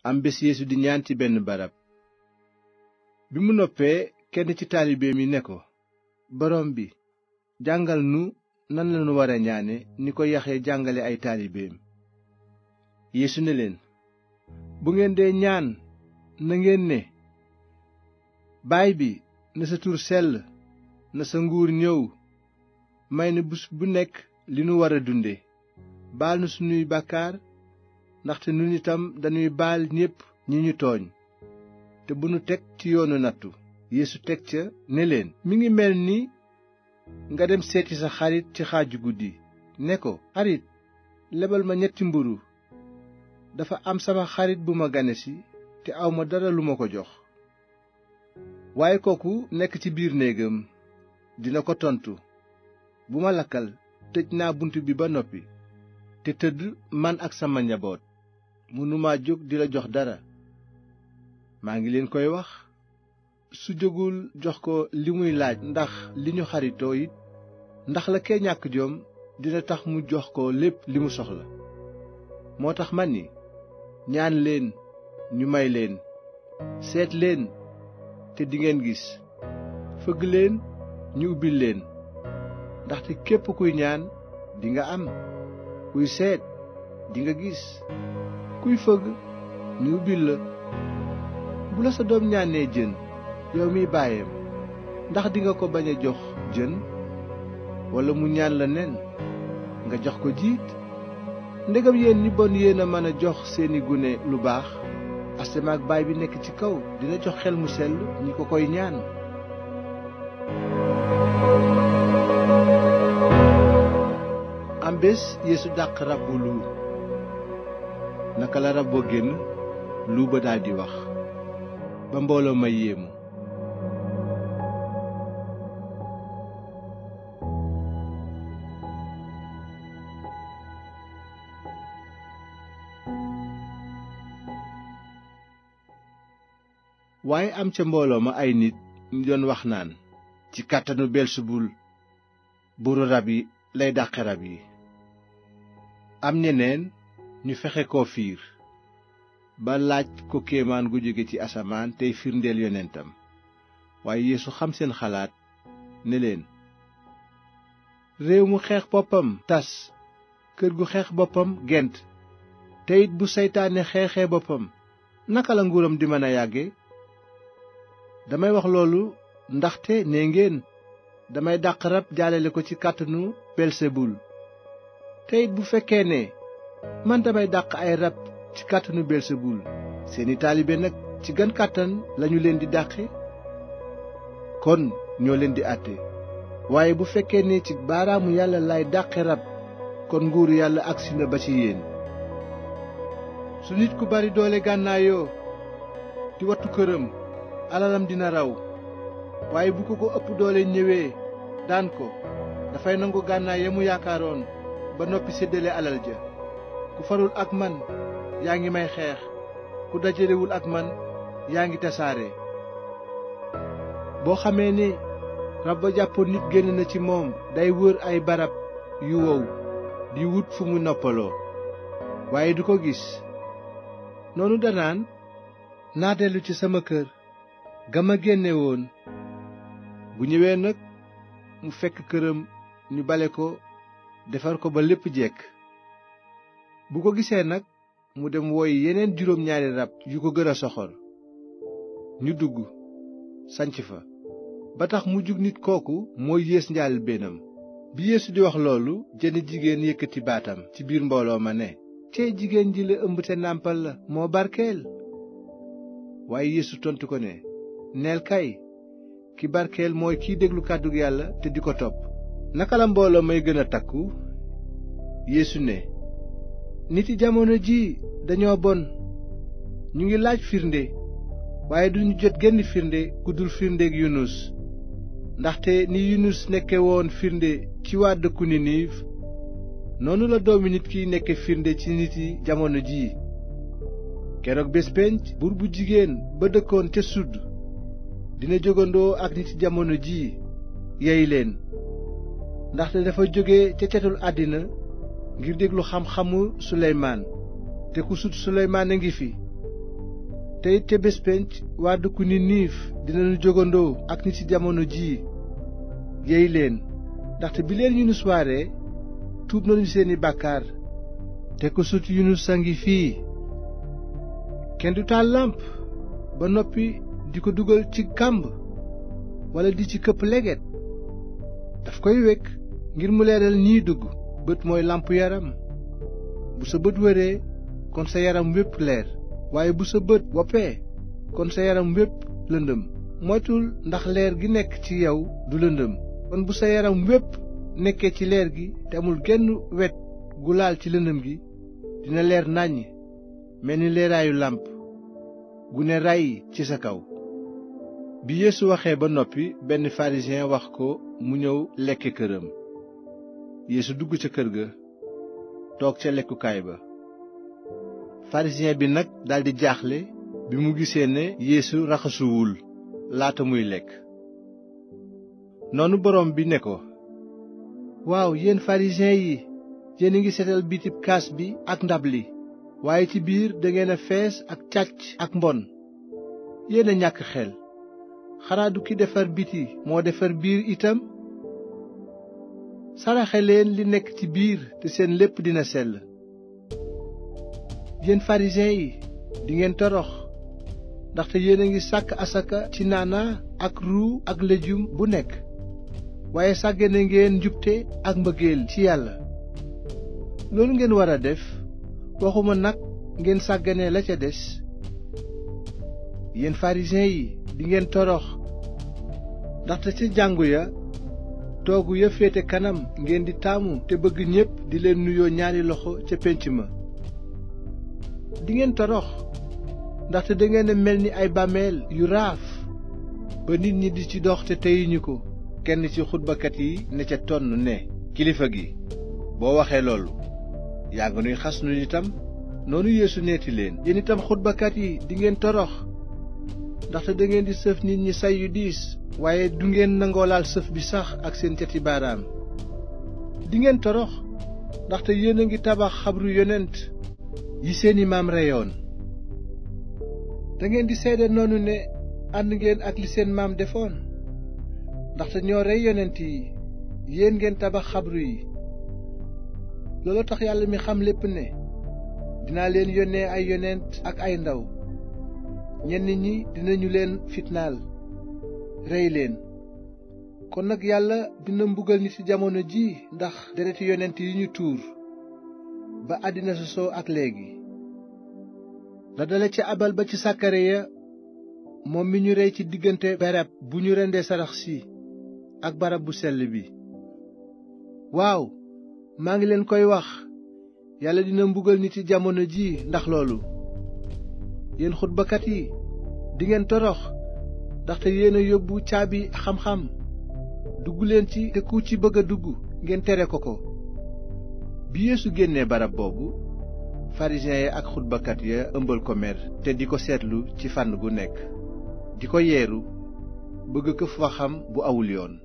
am bés Yeesu di ñaan ci benn barab. bi mu noppee kenn ci taalibeem yi ne ko, boroom bi, jàngal nu nan lanu war a ñaane ni ko Yaxya jàngale ay taalibeem. Yeesu ne leen, bu ngeen dee ñaan na ngeen ne, baay bi na sa tur sell, na sa nguur ñëw, may nu bés bu nekk li nu war a dunde, baal nu sunuy bàkkaar ndaxte nun itam dañuy baal ñépp ñi ñu tooñ, te bu nu teg ci yoonu nattu. Yeesu teg ca ne leen, mi ngi mel ni nga dem seeti sa xarit ci xaaju guddi ne ko, xarit, lebal ma 3 mburu, dafa am sama xarit bu ma ganesi te awma dara lu ma ko jox. waaye kooku nekk ci biir néegam dina ko tontu, bu ma lakkal tëj naa bunt bi ba noppi te tëdd man ak sama njaboot, mënuma jóg di la jox dara. maa ngi leen koy wax, su jógul jox ko li muy laaj ndax li ñu xaritoo it, ndax la kee ñàkk jom dina tax mu jox ko lépp li mu soxla. moo tax man ni, ñaan leen ñu may leen, seet leen te dingeen gis, fëgg leen ñu ubbil leen. ndaxte képp kuy ñaan dinga am, kuy seet dinga gis, kuy fëgg ñu ubbil la. bu la sa doom ñaanee jën, yow miy baayam, ndax dinga ko bañ a jox jën? walla mu ñaan la nen, nga jox ko jiit? ndegam yéen ñi bon yéen a mën a jox seeni gune lu baax, asamaak baay bi nekk ci kaw dina jox xel mu sell ñi ko koy ñaan. am bés Yeesu dàq rab bu luu. naka la rab ba génn, luu ba daldi wax, ba mbooloo ma yéemu. waaye am ca mbooloo ma ay nit ñu doon wax naan, ci kàttanu belsebul buuru rab yi lay dàqe rab yi. am ñeneen ñu fexe koo fiir ba laaj ko kéemaan gu jóge ci asamaan tey firndeel yonentam. waaye Yeesu xam seen xalaat ne leen, réew mu xeex boppam tas, kër gu xeex boppam gent. te it bu seytaane xeexee boppam, naka la nguuram di mën a yàgge? damay wax loolu ndaxte nee ngeen, damay dàq rab jaalale ko ci kàttanu belsebul. te it bu fekkee ne man damay dàq ay rab ci kàttanu belsebul, seeni taalibe nag ci gan kàttan lañu leen di dàqe? kon ñoo leen di àtte. waaye bu fekkee ne ci baaraamu yàlla lay dàqe rab, kon nguuru yàlla agsi na ba ci yéen. su nit ku bari doole gànnaayoo di wattu këram, alalam dina raw. waaye bu ko ëpp doole ñëwee daan ko, dafay nangu gànnaay ya mu yaakaaroon ba noppi séddale alal ja. ku farul ak man yaa ngi may xeex, ku dajalewul ak man yaa ngi tasaare. boo xamee ne rab ba jàppoon nit génn na ci moom, day wër ay barab yu wow di wut fu mu noppaloo, waaye du ko gis. noonu danaan, naa dellu ci sama kër ga ma génne woon. bu ñëwee nag mu fekk këram ñu bale ko, defar ko ba lépp jekk. bu ko gisee nag mu dem woy yeneen 7 rab yu ko gën a soxor, ñu dugg sanc fa, ba tax mu jug nit kooku mooy yées njaalbéenam. bi Yeesu di wax loolu, jenn jigéen yëkkati baatam ci biir mbooloo ma ne, cey jigéen ji la ëmb te nàmpal la, moo barkeel. waaye Yeesu tontu ko ne, neel kay, ki barkeel mooy kiy déglu kàddu yàlla te di ko topp. naka la mbooloo may gën a takku? Yeesu ne, niti jamono ji dañoo bon, ñu ngi laaj firnde, waaye duñu jot genn firnde ku dul firndeeg Yunus. ndaxte ni Yunus nekke woon firnde ci waa dëkku Niniiv, noonu la doomi nit kiy nekke firnde ci niti jamono ji. keroog bés pénc, buur bu jigéen ba dëkkoon ca Sudd dina jógandoo ak niti jamono ji, yey leen. ndaxte dafa jóge ca cetul àddina ngir déglu xam-xamu Suleymaan, te ku sut Suleymaan a ngi fi. te it ca bés pénc waa dëkku Niniif dinañu jógandoo ak ñi ci jamono jii yey leen, ndaxte bi leen Yunus waaree tuub nañu seeni bàkkaar. te ku sut Yunus a ngi fii. kenn du taal làmp ba noppi di ko dugal ci kàmb walla di ci këpp leget. daf koy wekk ngir mu leeral ñiy dugg. bët mooy làmpu yaram. bu sa bët wëree kon sa yaram wépp leer, waaye bu sa bët woppee kon sa yaram wépp lëndëm. moytul ndax leer gi nekk ci yow du lëndëm. kon bu sa yaram wépp nekkee ci leer gi te amul genn wet gu laal ci lëndëm gi, dina leer nàññ mel ni leeraayu làmp gu ne ràyyi ci sa kaw. bi Yeesu waxee ba noppi, benn pharisien wax ko mu ñëw lekke këram. Yeesu dugg ca kër ga toog ca lekkukaay ba. pharisien bi nag daldi jaaxle bi mu gisee ne Yeesu raxasuwul laata muy lekk. noonu boroom bi ne ko, waaw yéen pharisien yi, yéen a ngi setal bitib kaas bi ak ndab li, waaye ci biir dangeen a fees ak càcc ak mbon. yéen a ñàkk xel. xanaa du ki defar biti moo defar biir itam? saraxe leen li nekk ci biir te seen lépp dina sell. yéen pharisien yi dingeen torox, ndaxte yéen a ngi sàkk asaka ci naana ak ruu ak lejum bu nekk, waaye sàggane ngeen njubte ak mbëggeel ci Yàlla. loolu ngeen war a def, waxuma nag ngeen sàggane la ca des. yéen pharisien yi dingeen torox, ndaxte ca jàngu ya toogu ya féete kanam ngeen di taamu te bëgg ñépp di leen nuyoo ñaari loxo ca pénc ma. dingeen torox, ndaxte dangeen a mel ni ay bàmmeel yu raaf ba nit ñi di ci dox te teyuñu ko. kenn ci xutbakat yi ne ca tonn ne, kilifa gi, boo waxee loolu yaa nga nuy xas nun itam. noonu Yeesu neeti leen, yéen itam xutbakat yi dingeen torox, ndaxte dangeen di sëf nit ñi say yu diis, waaye du ngeen nangoo laal sëf bi sax ak seen cati baaraam. dingeen torox, ndaxte yéen a ngi tabax xabru yonent yi seeni maam reyoon. dangeen di seede noonu ne ànd ngeen ak li seen maam defoon, ndaxte ñoo rey yonent yi, yéen ngeen tabax xabru yi. looloo tax Yàlla mi xam lépp ne, dinaa leen yónnee ay yonent ak ay ndaw. ñenn ñi dinañu leen fitnaal, rey leen. kon nag Yàlla dina mbugal ñi ci jamono ji ndax dereti yonent yi ñu tuur ba àddina sosoo ak léegi. la dale ci Abal ba ci Sakariya moom mi ñu rey ci diggante barab bu ñu rendee sarax si ak barab bu sell bi. waaw, maa ngi leen koy wax, Yàlla dina mbugal nit ci jamono ji ndax loolu. yéen xutbakat yi dingeen torox, ndaxte yéen a yóbbu caabi xam-xam. dugg leen ci te ku ci bëgg a dugg ngeen tere ko ko. bi Yeesu génnee barab boobu, pharisiens yi ak xutbakat ya ëmbal ko mer te di ko seetlu ci fànn gu nekk, di ko yeeru bëgg këf waxam bu awul yoon.